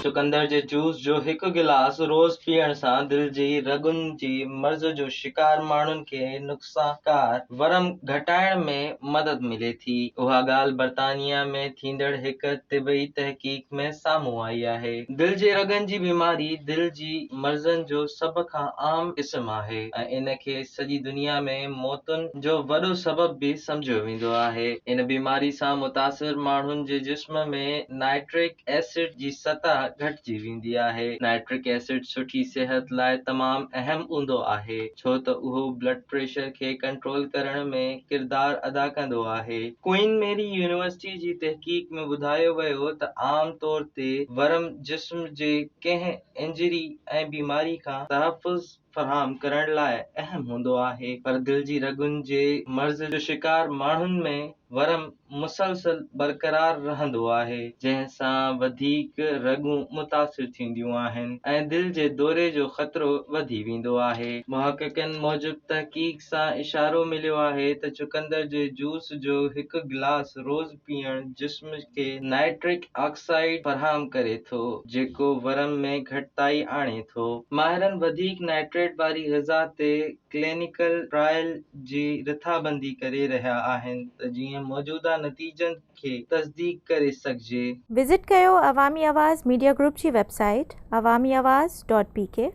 چقندر جي جوس جو هڪ گلاس روز پيئڻ سان دل جي رڳن جي مرض جو شڪار ماڻهن کي نقصانڪار ورم گهٽائڻ ۾ مدد ملي ٿي. اها ڳالهه برطانيا ۾ ٿيندڙ هڪ طبي تحقيق ۾ سامهون آئي آهي. دل جي رڳن جي بيماري دل جي مرضن جو سڀ کان عام قسم آهي ۽ ان کي سڄي دنيا ۾ موتن جو وڏو سبب به سمجهيو ويندو آهي. ان بيماري سان متاثر ماڻهن جي جسم ۾ نائٽرڪ ايسڊ جي سطح گهٽجي ويندي آهي. نائٽرڪ ايسڊ سٺي صحت لاء تمام اهم هوندو آهي، ڇو ته اهو بلڊ پريشر کي ڪنٽرول ڪرڻ ۾ ڪردار ادا ڪندو آهي. ڪوئين ميري يونيورسٽي جي تحقيق ۾ ٻڌايو ويو ته عام طور تي ورم جسم جي ڪنهن انجري ۽ بيماري کان تحفظ فراهم ڪرڻ لاء اهم هوندو آهي پر دل جي رڳن جي مرض جو شڪار ماڻهن ۾ ورم مسلسل برقرار رهندو آهي جنهن سان وڌيڪ رڳون متاثر ٿينديون آهن ۽ دل جي دوري جو خطرو وڌي ويندو آهي. محققن موجب تحقيق سان اشارو مليو آهي ته چقندر جي جوس جو هڪ گلاس روز پيئڻ جسم کي نائٽرڪ آڪسائيڊ فراهم ڪري ٿو، جيڪو ورم ۾ گهٽتائي آڻي ٿو. ماهرن وڌيڪ نائٽريٽ واري غذا تي ڪلينيڪل ٽرائل جي رٿابندي ڪري رهيا آهن ته جيئن موجوده نتيجن کي تصديق ڪري سگهجي. وزٽ ڪيو عوامي آواز ميڊيا گروپ جي website Awami Awaz dot P K.